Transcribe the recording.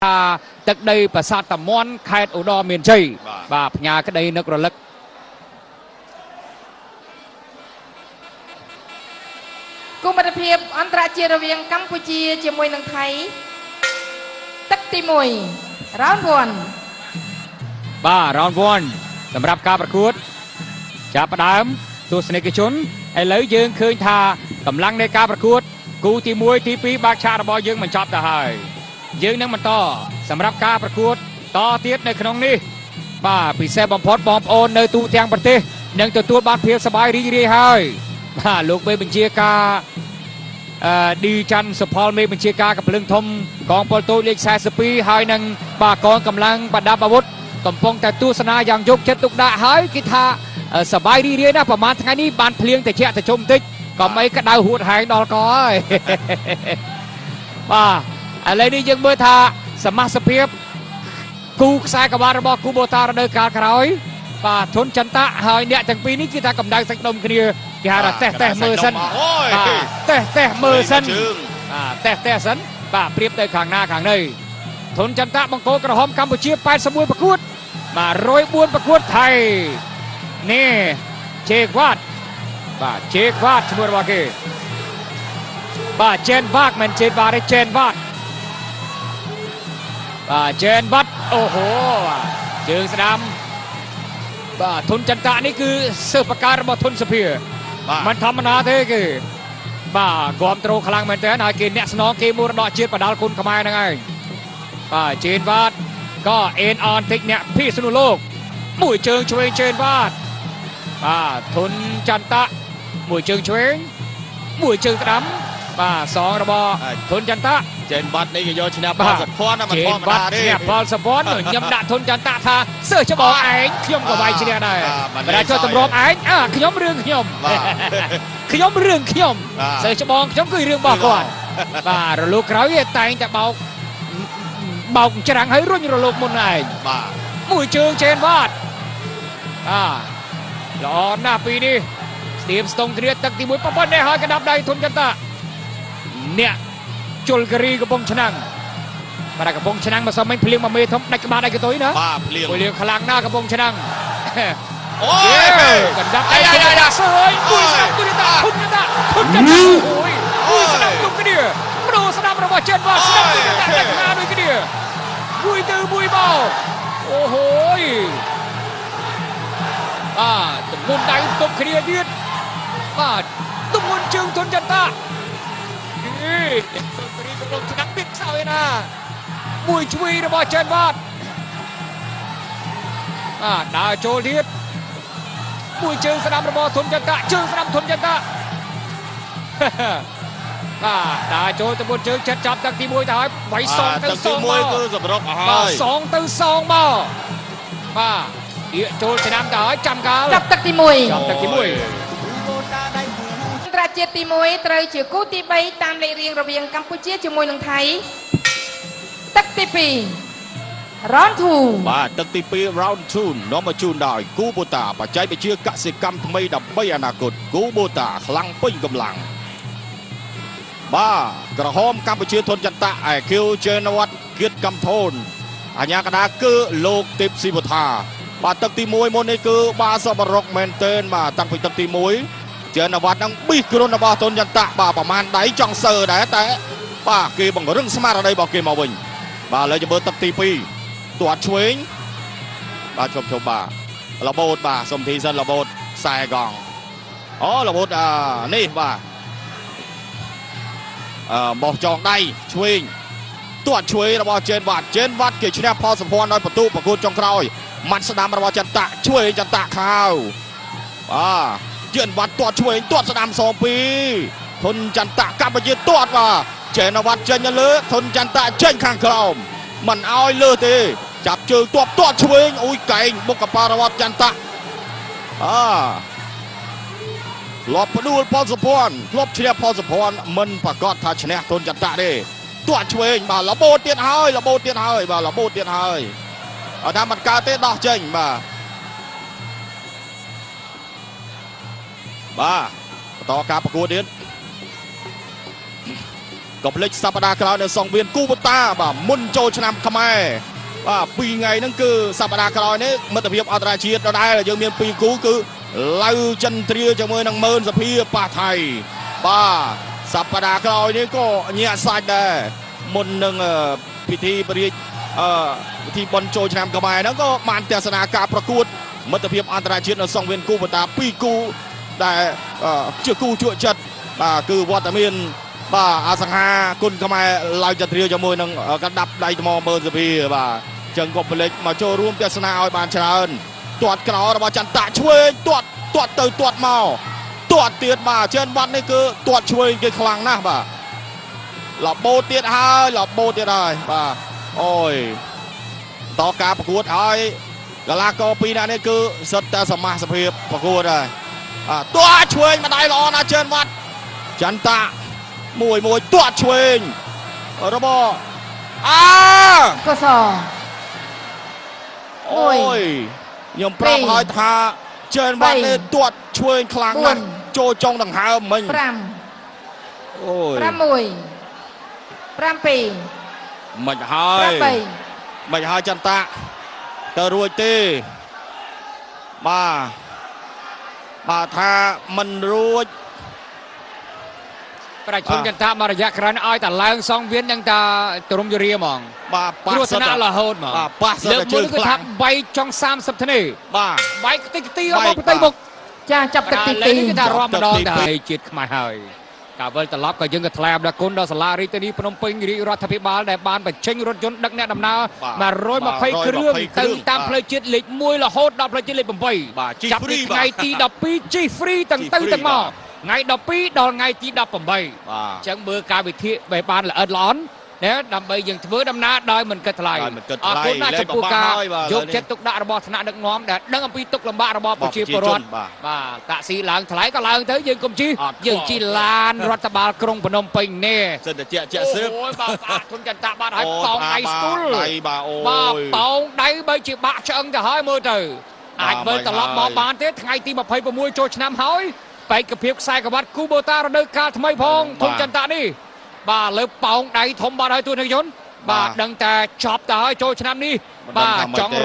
ថាទឹកដីប្រាសាទតាមាន់ខេត្តឧត្តរមានជ័យបាទផ្ញើក្តីនឹករលឹក គូមិត្តភាពអន្តរជាតិរវាងកម្ពុជាជាមួយនឹងថៃទឹកទី1 round 1 បាទ round 1សម្រាប់ការប្រកួតចាប់ផ្ដើមទស្សនិកជនឥឡូវយើងឃើញថាកម្លាំងនៃការប្រកួតគូទី1ទី2បាក់ឆាករបស់យើងបញ្ចប់ទៅហើយយើងនឹងបន្តសម្រាប់ការប្រកួតតទៀតនៅក្នុងនេះបាទពិសេសបំផុតបងប្អូននៅទូទាំងប្រទេសនឹងទទួលបានភាពសប្បាយរីករាយហើយបាទលោកមេបញ្ជាការឌីច័ន្ទសុផលមេបញ្ជាការកំភ្លើងធំកងពលតូចលេខ42ហើយនឹងបាទកងកម្លាំងប្រដាប់អាវុធកំពុងតែទស្សនាយ៉ាងយកចិត្តទុកដាក់ហើយគេថាសប្បាយរីករាយណាស់ប្រហែលថ្ងៃនេះបានភ្លៀងតិចតិចុំតិចក៏មិនក្តៅហួតហែងដល់កហើយបាទឥឡូវនេះយើងមើលថាសមាសភាពគូខ្សែក្បាលរបស់គូបូតារដូវកាលក្រោយបាទធុនចន្ទៈហើយអ្នកទាំងពីរនេះគឺថាកម្ដៅសាច់ដុំគ្នាគេហៅថាតេះតេះមើលសិនបាទតេះតេះមើលសិនបាទតេះតេះសិនបាទប្រៀបទៅខាងណាខាងនៅធុនចន្ទៈបង្គោលក្រហមកម្ពុជា81ប្រកួតបាទ104ប្រកួតថៃនេះជេវ៉ាត់បាទជេវ៉ាត់ឈ្មោះរបស់គេបាទជេនវ៉ាក់មិនជេនវ៉ាត់ទេជេនវ៉ាត់បាទជេនវ៉ាត់អូហូជើងស្ដាំបាទធុនចន្ទៈនេះគឺសិស្សបការបស់ធុនសភាមិនធម្មតាទេគេបាទគាំត្រូខ្លាំងមែនតើហើយគេអ្នកស្នងគេមរតកជាតិបដាល់គុណខ្មែរហ្នឹងឯងបាទជេនវ៉ាត់ក៏អេនអនតិចអ្នកភីសនុលោកមួយជើងឆ្វេងជេនវ៉ាត់បាទធុនចន្ទៈមួយជើងឆ្វេងមួយជើងស្ដាំបាទសងរបស់ធុនចន្ទៈចេនវ៉ាត់នេះគេយកឈ្នះផលសុភ័ណ្ឌណាមិនធម្មតាទេឈ្នះផលសុភ័ណ្ឌខ្ញុំដាក់ធុនចន្ទៈថាសើច្បងឯងខ្ញុំក៏វាយឈ្នះដែរបើចុះតម្របឯងអាខ្ញុំរឿងខ្ញុំខ្ញុំរឿងខ្ញុំសើច្បងខ្ញុំគឺរឿងរបស់គាត់បាទរលូកក្រោយគេតែងតែបោកបោកច្រាំងហើយរុញរលូកមុនឯងបាទមួយជើងចេនវ៉ាត់បាទល្អណាស់ពីនេះស្ទៀមស្ទង់គ្នាទឹកទី1ប៉ុណ្ណេះហើយកណ្ដាប់ដៃធុនចន្ទៈអ្នកជលការីកំពង់ឆ្នាំងបាទកំពង់ឆ្នាំងមកសុំមិញភ្លៀងមកមេធំដាច់ក្បាលដាច់កតុយណាបាទភ្លៀងភ្លៀងខ្លាំងណាស់កំពង់ឆ្នាំងអូយកណ្ដាប់ដៃដាក់សើយមួយស្ដាប់ទុនតាធុនតាធុនចន្ទៈអូយមួយស្ដាប់ទុកគ្នាប្ដូរស្ដាប់របស់ចេនវ៉ាស្ដាប់ទុនតាដាច់ខាដូចគ្នាមួយទៅមួយមកអូហូយបាទទម្ងន់ដៃទប់គ្នាទៀតបាទទម្ងន់ជើងធុនចន្ទៈនេះរីកំពុងឆ្នាំពីខ្សោយណាមួយជួយរបស់ចេនវ៉ាត់បាទដើរចូលទៀតមួយជើងស្ដាំរបស់ធុនចន្ទៈជើងស្ដាំធុនចន្ទៈបាទដើរចូលទៅមួយជើងចិត្តចាប់ទឹកទី1ទៅហើយវាយសងទៅសងមកទឹកទី1គឺសម្រុកហើយសងទៅសងមកបាទៀកចូលឆ្នាំទៅហើយចាំកាលចាប់ទឹកទី1ចាប់ទឹកទី1អន្តរជាតិទី1ត្រូវជាគូទី3តាមលេខរៀងរវាងកម្ពុជាជាមួយនឹងថៃទឹកទី2 round 2បាទទឹកទី2 round 2នាំមកជូនដោយគូបូតាបច្ចេកវិទ្យាកសិកម្មថ្មីដើម្បីអនាគតគូបូតាខ្លាំងពេញកម្លាំងបាទក្រហមកម្ពុជាធុនចន្ទៈឯខៀវចេនវត្តគៀតកំធនអាញាកដាគឺលោកទេពស៊ីវថាបាទទឹកទី1មុននេះគឺបាទសបរុកមែនទែនបាទតាំងពីទឹកទី1ចេនវត្តនឹងប៊ីសគ្រុនរបស់ធុនចន្ទៈបាទប្រមាណដៃចង់សើដែរតែបាទគេបង្រឹងស្មារតីរបស់គេមកវិញបាទឥឡូវជមើលទឹកទី2ទាត់ឆ្វេងបាទជប់បាទរបូតបាទសុំធីសិនរបូតខ្សែកង់អូរបូតនេះបាទបោះចងដៃឆ្វេងទាត់ឆ្វេងរបស់ចេនវ៉ាត់ចេនវ៉ាត់គេឈ្នះផលសម្ព័ន្ធដោយបន្ទុប្រកួតចុងក្រោយម៉ាត់ស្ដាំរបស់ចន្ទៈឆ្វេងចន្ទៈខៅបាទចេនវ៉ាត់ទាត់ឆ្វេងទាត់ស្ដាំសងពីធុនចន្ទៈកម្ពុជាទាត់បាទចេនវ៉ាត់ចេញលើធុនចន្ទៈចេញខាងក្រោមមិនឲ្យលើទេចាប់ជើងទាត់ទាត់ឆ្វេងអូយកែងបុកកប៉ារវត្តចន្ទៈធ្លាប់ផ្ដួលផលសុភ័ណ្ឌធ្លាប់ឈ្នះផលសុភ័ណ្ឌមិនប្រកាសថាឈ្នះធុនចន្ទៈទេទាត់ឆ្វេងបាទរបូតទៀតហើយរបូតទៀតហើយបាទរបូតទៀតហើយអត់ថាមិនកើតទេដោះចេញបាទបាទបន្តការប្រកួតទៀត កុំភ្លេចសប្តាហ៍ក្រោយនៅសង្វៀនគូបតាបាទមុនចូលឆ្នាំខ្មែរបាទ2ថ្ងៃហ្នឹងគឺសប្តាហ៍ក្រោយនេះមិត្តភាពអន្តរជាតិដដែលយើងមាន2គូគឺឡៅចិនទ្រាជាមួយនឹងម៉ឺនសភាប៉ះថៃបាទសប្តាហ៍ក្រោយនេះក៏ញាក់សាច់ដែរមុននឹងពិធីបរិយាពិធីបុណ្យចូលឆ្នាំខ្មែរហ្នឹងក៏បានទស្សនាការប្រកួតមិត្តភាពអន្តរជាតិនៅសង្វៀនគូបតា2គូដែលជាគូជក់ចិត្តបាទគឺវត្តមានបាទអសង្ហាគុណខ្មែរឡៅចន្ទ្រាជាមួយនឹងកណ្ដាប់ដៃថ្មម៉ឺនសភាបាទចឹងក៏ប្លេចមកចូលរួមទស្សនាឲ្យបានច្រើនទាត់ក្រោរបស់ចន្ទៈឆ្វេងទាត់ទាត់ទៅទាត់មកទាត់ទៀតបាទចេនវត្តនេះគឺទាត់ឆ្វេងគេខ្លាំងណាស់បាទលបោទៀតហើយលបោទៀតហើយបាទអូយតការប្រកួតហើយកីឡាករពីរនាក់នេះគឺសិតតែសមាសភាពប្រកួតហើយបាទទាត់ឆ្វេងម្ដាយល្អណាស់ចេនវត្តចន្ទៈមួយមួយទាត់ឆ្វេងរបស់អាកុសលអូយខ្ញុំប្រាប់ហើយថាចេនវត្តនេះទាត់ឆ្វេងខ្លាំងណាស់ចូលចុងដង្ហើមមិញ5អូយ 6 7មិនហើយមិនហើយចន្ទៈទៅរួចទេបាទបាទថាមិនរួចប្រជាជនចន្ទៈមករយៈក្រោយឲ្យតែឡើងសងវៀននឹងតាទ្រមយរាហ្មងបាទប៉ះគ្រោះថ្នាក់រហូតហ្មងបាទប៉ះសិតតែជើងគឺខ្លាំងថាបែកចុង30ធ្នេបាទបែកតិចទីមកផ្ទៃមុខចាចាប់ទឹកទី2គឺថារាប់ម្ដងតែជាតិខ្មែរហើយការវិលត្រឡប់ក៏យើងក៏ថ្លែងអំណរគុណដល់សាលារាជធានីភ្នំពេញរាជរដ្ឋាភិបាលដែលបានបញ្ចេញរថយន្តដឹកអ្នកដំណើរ120គ្រឿងទៅតាមផ្លូវជាតិលេខ1រហូតដល់ផ្លូវជាតិលេខ8ចាប់ពីថ្ងៃទី12ជិះហ្វ្រីទាំងទៅទាំងមកថ្ងៃ12ដល់ថ្ងៃទី18បាទអញ្ចឹងមើលការវិភាគបែបបានល្អិតល្អន់ណាដើម្បីយើងធ្វើដំណើរដោយមិនគិតថ្លៃអរគុណណាស់ចំពោះការយកចិត្តទុកដាក់របស់ថ្នាក់ដឹកនាំដែលដឹងអំពីទុក្ខលំបាករបស់ប្រជាពលរដ្ឋបាទតាក់ស៊ីឡើងថ្លៃក៏ឡើងទៅយើងកុំជិះយើងជិះឡានរដ្ឋបាលក្រុងភ្នំពេញនេះសិនតែជាក់ស្រាប់អូយបាទផ្អាកធនចន្ទៈបាទហើយប៉ោងដៃស្ទូលបាទអូយបាទប៉ោងដៃបីជាបាក់ឆ្អឹងទៅហើយមើលទៅអាចវិលត្រឡប់មកបានទេថ្ងៃទី26ចូលឆ្នាំហើយបេក្ខភាពខ្សែក្រវ៉ាត់គូបូតារដូវកាលថ្មីផងធនចន្ទៈនេះបាទលើប៉ោងដៃធំបាត់ហើយទូនជនបាទដឹងតែចប់ទៅហើយចូលឆ្នាំនេះបាទចង់